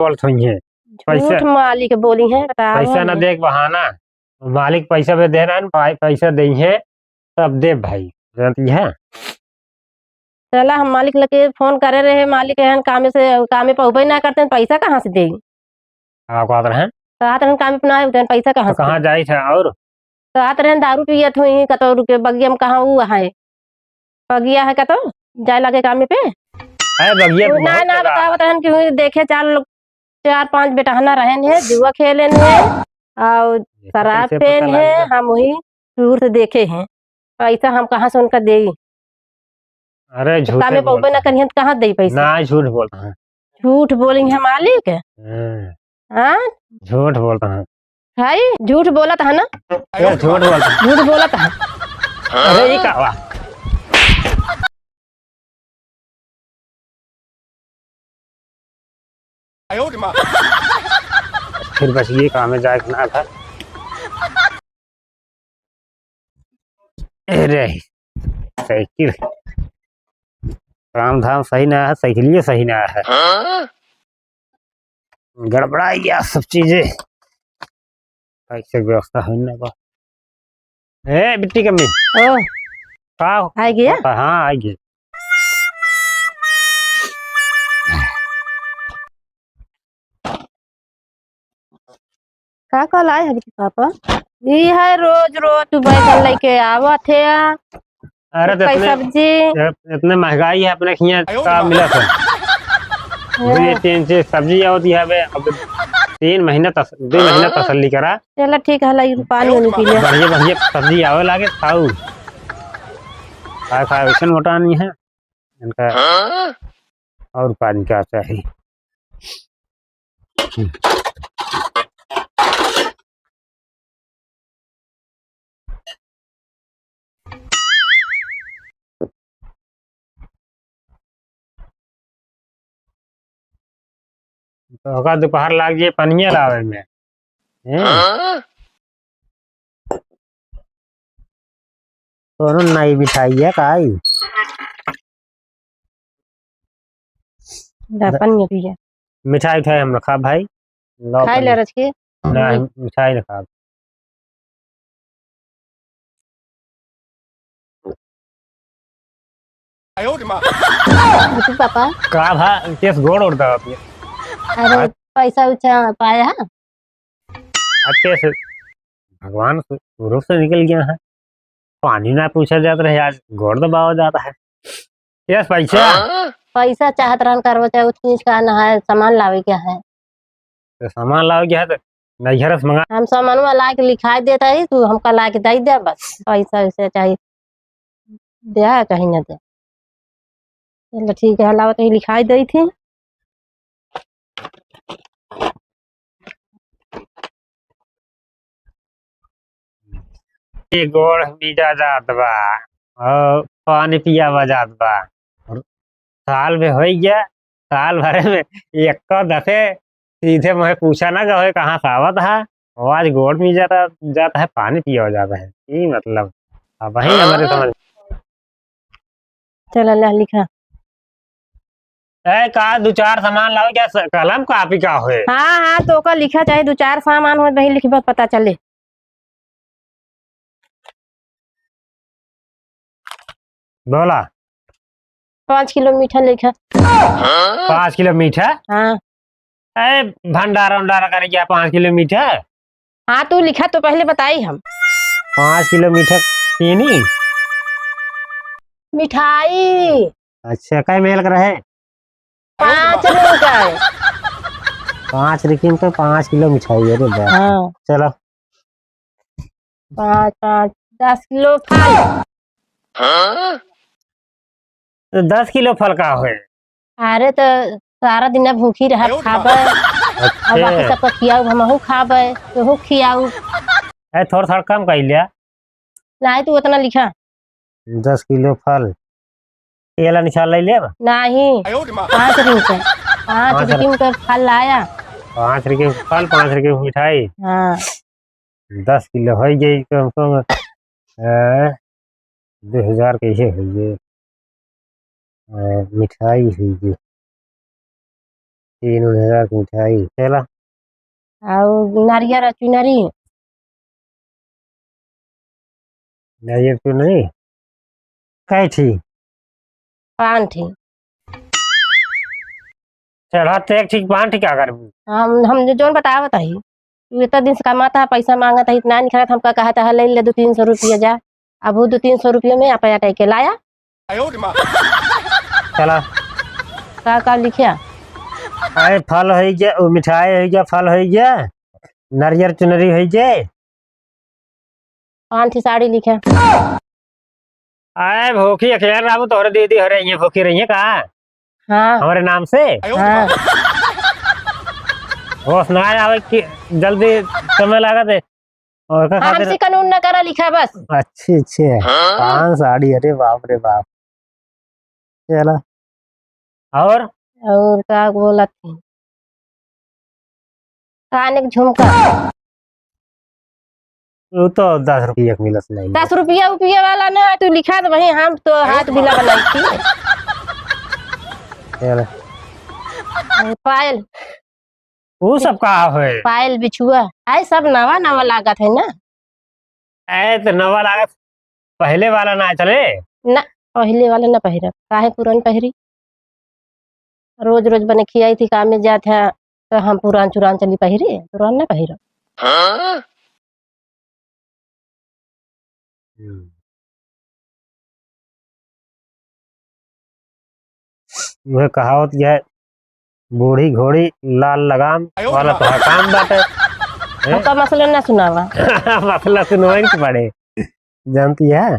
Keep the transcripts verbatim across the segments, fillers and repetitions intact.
बोलत होइहैं। पैसा, झूठ मालिक बोली हैं, बताओ पैसा ना हमें। दे के बहाना। मालिक पैसा पे दे रहा है, भाई पैसा देइहैं, तब दे भाई। जानती है? चला, हम मालिक लगे फोन करे रहे, मालिक एहन कामे से, कामे पे उबे ना करते, पैसा कहाँ से देई? का कहत रहे? कहत रहे, कामे पे ना उबे, पैसा कहाँ तो से कहाँ देई? जाई थे और? कहत रहे, दारू पियत हुई, कतौ रुके, बगिया में कहाँ ऊ है? बगिया है कतौ? जाए लगे कामे पे? है बगिया ऊ तो ना, बहुत ना, जगह। बतावत रहन कि हुई देखे चार लोग, चार पांच बेटहना रहन है, जुआ खेलेन है, और ये तो शराब कैसे पता पेन है, लगा? हम वही दूर से देखे हैं। पैसा हम कहाँ से उनका देई? अरे, तो झूठे कामे पौबे बोलता ना है। करिहन, तो कहाँ देई पैसा? ना, झूठ बोलता है। झूठ बोली है मालिक। हाँ। हाँ? झूठ बोलता है। भाई, झूठ बोलत है ना? अरे, झूठ बोलता है। झूठ बोलत है। अरे, ये का हुआ? फिर बस ये काम है, जाए ना था। अरे, साइकिल। काम धाम सही ना है, साइकिलिए सही ना है। गड़बड़ा गया सब चीजें। पैसे के व्यवस्था होई ना बा। ए, बिट्टी कम्मी। ओ। का? आ गया? हाँ, आ गया। का कल आए हबी पापा? ई है रोज रोज तू बैगन लेके आवत है। अरे तो कई इतने, सब्जी? इतने महंगाई है अपने हियाँ का मिलत है? हाँ। दो तीन चीज सब्जी आवत है बे, अब तीन महीना तस-, दो महीना तसल्ली करा। चला ठीक है, लाई पानी वानी पी ले। बढ़िया बढ़िया सब्जी आवे लागे खाऊ। खाए खाए वैसन मोटा नहीं है इनका। और पानी का चाही। तो ओका दोपहर लाग जाए पनिया लावे में। हैं? कोनो नई मिठाई है का ई? दा, पनिया पिया। मिठाई उठाई हम ना खाब भाई। लो खाई ले पनिया। रच के। ना, हम मिठाई ना खाब। बिट्टू पापा। का भा, केस गोड़ उड़ दबा पिया। अरे, हाँ? पैसा उछा पाया? अच्छे से भगवान स्वरूप से निकल गया है। पानी ना पूछा जात रहे, आज गोड़ दबावा जाता है। यस, पैसा। पैसा चाहत रहन करवा चौथ का ना है, सामान लावे क्या है? तो सामान लावे क्या है तो नैहर से मंगा। हम सामानवा ला के लिखाई देता ही, तू हमका ला के दे दे बस। पैसा वैसा चाही, दे चाही ना दे। चलो ठीक है, लावत ही लिखाई दे थी। ये गोड़ मीजा जात बा और पानी पियावा जात बा। और साल में होई गया, साल भरे में एक दफे सीधे मुँहे पूछा ना गए कहाँ से आवत है, और आज गोड़ मीजा जात है, पानी पियावा जात है। ई मतलब, अब वही हमारे समझ। चला, ला, लिखा। ए, का दो चार सामान लाओ, क्या स-, कलम कापी का होए? हाँ, हाँ, तो ओका लिखा चाहे दो चार सामान हो, वही लिखबा, पता चले। बोला। पाँच किलो मीठा लिखा। पाँच किलो मीठा? हाँ। ए, भंडारा उंडारा करे क्या पाँच किलो मीठा? हाँ, तू लिखा तो पहले बताई हम। पाँच किलो मीठा चीनी? मिठाई। अच्छा, कै मेल का रहे? पाँच रुपये का है। पाँच रुपये में तो पाँच किलो मिठाई है रे बा। हाँ। चलो। पाँच, पाँच, दस किलो फल। तो दस किलो फल का होए? अरे, तो सारा दिन भूखी रह खाबे, अच्छा। और बाकी सबका खियाऊ, हमहू खाबे, तोहू खियाऊ। ए, थोड़ा, थोड़ा कम कर लिया। नहीं, तू उतना लिखा। दस किलो फल। ये ला निशान ले लेब? नहीं। पाँच रुपये। पाँच पाँच रुपये का फल लाया। पाँच रुपये का फल, पाँच रुपये की मिठाई। हाँ। दस किलो होइ गई कम से कम, ए, दो हजार के ये होइ गई, ए, मिठाई होइ गई। तीन हजार की मिठाई, चला। और नारियल और चुनरी? नारियल चुनरी? कै ठी? पाँच ठी। चढ़ा ते एक ठी, पाँच ठी का करबू? हम, हम जो, जौन बतावत हई, तू इतना दिन से कमाता है, पैसा मांगत है, इतना निकलत, हमका कहत है, "ले ले दो तीन सौ रुपया जा।" अब वो दो तीन सौ रुपये में आप अटैक के लाया। चला। का, का लिखिया? अरे फल होइ गया, वो मिठाई होइ गया, फल होइ गया, नारियल चुनरी होइ गए। पाँच ठी साड़ी लिखिया। आए भोखी अकेले रहबू, तोहरे दीदी हरे ये भोखी रही है का? हाँ। हमारे नाम से? हाँ। होश ना आवे कि जल्दी समय लागत है। और का हाँ, खातिर हमसे कानून ना करा लिखा बस। अच्छे, अच्छे। हाँ? पाँच साड़ी, अरे बाप रे बाप। चला। और? और का बोलत थी? कान एक झुमका। वो तो दस रुपया के मिलत नहीं। दस रुपया उपिया वाला ना, तू लिखा दे भाई, हम तो हाथ बिला बनाई थी। चला। पायल। वो सब का है? पायल बिछुआ। आए सब नवा नवा लागत है ना। ए, तो नवा लागत, पहले वाला ना चले? ना, पहले वाला ना पहिरब, काहे पुरान पहिरी? रोज रोज बने खियाई थी, काम में जात है, तो हम पुरान चुरान चली पहिरी, पुरान ना पहिरब। हाँ? हम्म। उहे कहावत यह बूढ़ी घोड़ी लाल लगाम वाला तोहार काम बाटे। हैं? हमका मसला ना सुनावा। मसला सुनवाई के पड़े। जानती है?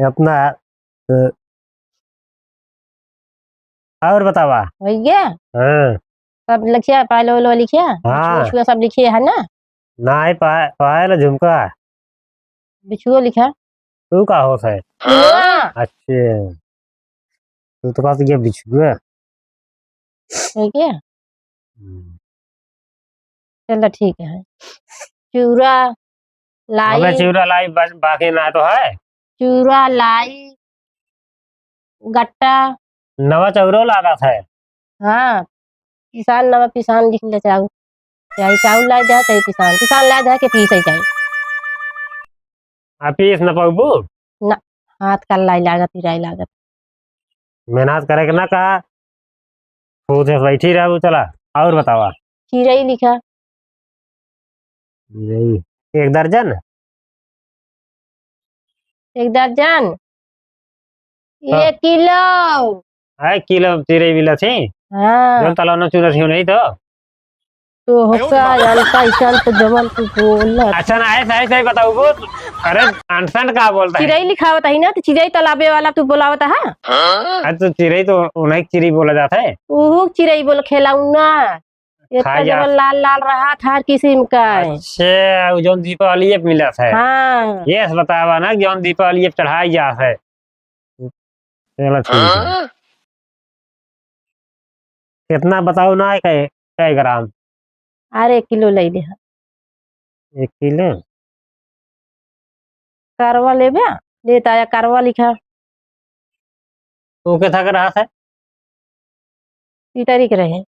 अपना, अ, और बतावा। भैया? हाँ। सब लिखिया, पायल वायल लिखिया? हाँ। बिछुआ, बिछुआ सब लिखिए है ना? ना, ये पा-, पायल झुमका। बिछुआ लिखा। तू का होत है? हाँ। अच्छे। तू तो कहत ये बिछुआ। ठीक है? हम्म। चला ठीक है। चूरा, लाई। हमें चूरा लाई बस, बाकी ना तो है। चूरा, लाई, गट्टा। नवा चौरो लागत है। हाँ, पिसान नवा पिसान लिख ले चाउर। चाहे चाउर ला जा, चाहे पिसान। पिसान ला जा के पीसे जाए। आ पीस न पउबू? ना, हाथ का लाई लागत, पिराई लागत। मेहनत करे के ना कहा, खुद से बैठी रहबू। चला, और बतावा। चिरई लिखा। चिरई, एक दर्जन? एक दर्जन? हाँ। एक किलो। है किलो चिरई मिलत ही? हाँ। जौन तलौना चुनत ही नहीं तो? तो होका जानता, ऐसा तो जवन तू बोलत। अच्छा ना, ऐसा, ऐसा ही बताऊ वो। अरे, अनसन का बोलता है? चिरई लिखावत ही ना, तो चिरई तालाबे वाला तू बोलावत है? हाँ। अरे, तो चिरई तो उन्हीं चिरई बोला जाता है। ओहो चिरई बोल, खेलौना। ये खाई तो जा। जवन लाल लाल रहा था हर किस्म का। अच्छा, वो जौन दीपावली पे मिलत है। हाँ। ये बतावा ना, जौन दीपावली पे चढ़ाई जा है। चलो, ठीक है। हाँ? कितना बताओ ना, कै, कै ग्राम? अरे, एक किलो ले ले। एक किलो? करवा लेबे? ले त आया, करवा लिखा। तू के था के रहा था? पितरी के रहे।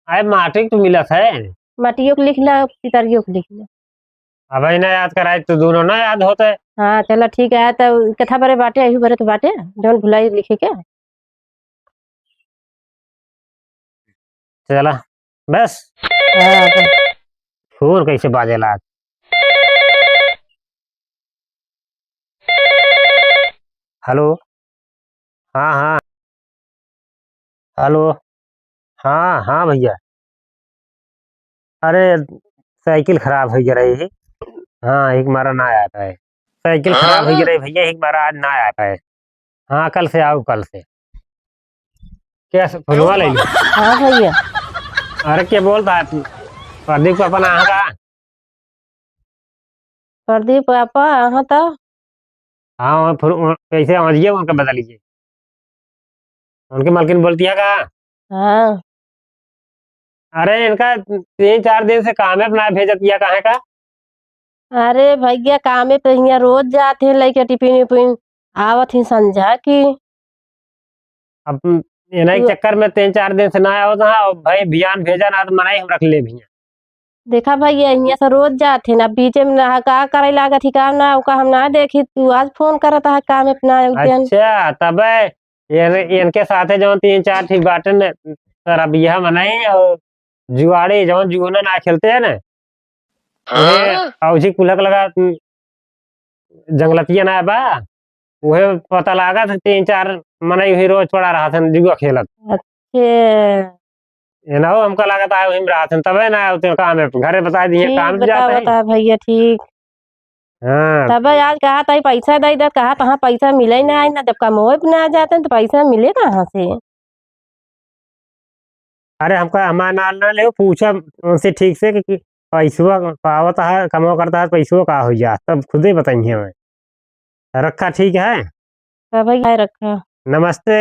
आए, माटी के तो मिलत है। माटियो के लिख ले, पितरियो के लिख ले। अब ही ना याद कराए तो दोनों ना याद होते। हाँ, चला ठीक है, तो कथा बरे बाटे, यही बरे तो बाटे, जौन भुलाई लिखे के। चला, बस। हाँ, बस। फोन कैसे बाजेला? हेलो। हाँ, हाँ। हेलो। हाँ, हाँ भैया। अरे, साइकिल खराब होइ गया रही। हाँ, एक मारा ना आ पाए। साइकिल खराब होइ गया रही भैया, एक मारा आज ना आ पाए। हाँ, कल से आओ, कल से। क्या स-, फोनवा ले लो। हाँ भैया। अरे, क्या बोलता है तू? प्रदीप का अपना आहा का? प्रदीप पापा, अहाँ तो? हाँ, वो फिर वो कैसे समझिए, उनका बता लीजिए। उनकी मालकिन बोलती है का? हाँ। अरे, इनका तीन चार दिन से कामे पे ना भेजत या काहे का? अरे भैया, कामे पे हियाँ रोज जात हैं, लइके टिफिन उफिन, आवत ही संझा की। अब इन्हीं तू चक्कर में तीन चार दिन से ना आवत हा, और भाई बिहान भेजा ना तो मनाई हम रख ले भैया। देखा भैया, हियाँ से रोज जात है ना, बीचे में ना का करे लागत ही काम ना, ओका हम ना देखी, तू आज फोन करत है काम अपना एक दिन। अच्छा, तबे एन-, इनके साथे जौन तीन चार ठीक बाटन, शराबिया मनाई और जुआड़ी जौन जुगनू ना खेलते हैं ना, उहे हाँ? औजी कुलक लगा, उम, जंगलतिया ना बा, उहे पता लागत है, तीन चार मनई उही रोज पड़ा रहत हन जुआ खेलत। अच्छे। ये ना हो, हमका लागत आए उही में रहत हन, तबे ना आए उतने काम है, घरे बताए दिए, ठीक काम बता, जात है। बता भैया, ठीक। हाँ। तबे आज कहा था पैसा दे दे, कहा तहाँ पैसा मिले ना, आई ना, जब कमोए पे ना जाते हैं तो पैसा मिले कहाँ से? अरे हमका हमार नाल ना लेव, पूछा उनसे ठीक से कि, कि पैसवा पावत है, कमवा करता है, पैसवा का हो जा, तब खुदे बताइए हमें। रखा ठीक है? हाँ भैया, रखा। नमस्ते।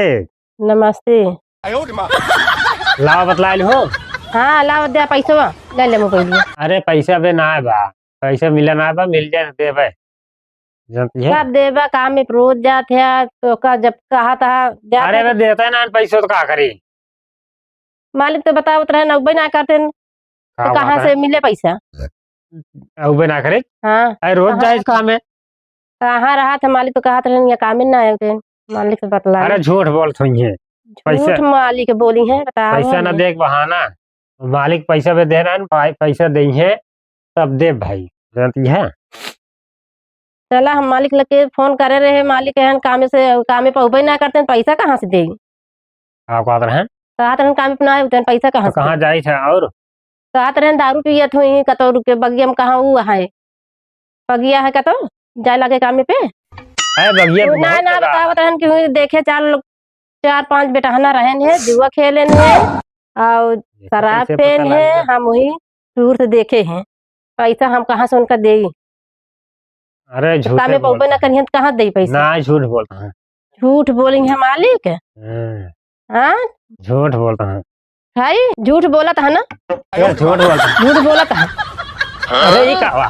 नमस्ते। लावा बतलाइल हो? हाँ, लावा दे पैसवा, ले ले मोबाइल। अरे पैसा बे ना बा, पैसा मिला ना बा, मिल जाए तो देबे। जानती है? कब देबा? काम में रोज जात है, तो का जब कहा था जात अरे है। बे देते ना पैसो तो का करी? मालिक तो बतावत रहे, अउबे ना करते न। का तो कहाँ बात से है? मिले पैसा? अउबे ना करे? हाँ। अरे रोज कहाँ जाए रहत काम है। कहाँ रहत है मालिक तो कहत रहे, ये काम में ना आए थे। मालिक से बतला। अरे झूठ बोलत हुई है। पैसा झूठ मालिक बोली है, बताओ पैसा ना हमें। देख बहाना। मालिक पैसा पे दे रहे हैं, भाई पैसा दे है, तब दे भाई। जानती है? चला, हम मालिक लगे फोन करे रहे, मालिक कहन कामे से, कामे पे उबे ना करते, पैसा कहाँ से देई? का कहत रहे? कहत रहन कामे पे ना उठे, पैसा कहाँ तो से कहाँ देई? जाई थे और? कहत रहन दारू पियत हुई, कतौ रुके बगिया में कहाँ ऊ है? बगिया है कतौ? जाए लगे कामे पे? है बगिया ऊ पे ना, बहुत ना जगह। बतावत रहन कि हुई देखे चार लोग, चार पांच बेटहना रहन है, जुआ खेलेन है और ये तो शराब कैसे पता पेन है, लग गया? हम वही दूर से देखे हैं। पैसा हम कहाँ से उनका देई? अरे तो झूठे कामे पौबे बोलता ना है। करिहन तो कहाँ देई पैसा? ना, झूठ बोलता है। झूठ बोली है मालिक? हाँ। हाँ? झूठ बोलता है। भाई, झूठ बोलत है ना? ये झूठ बोलता है। झूठ बोलत है। अरे, ये का हुआ?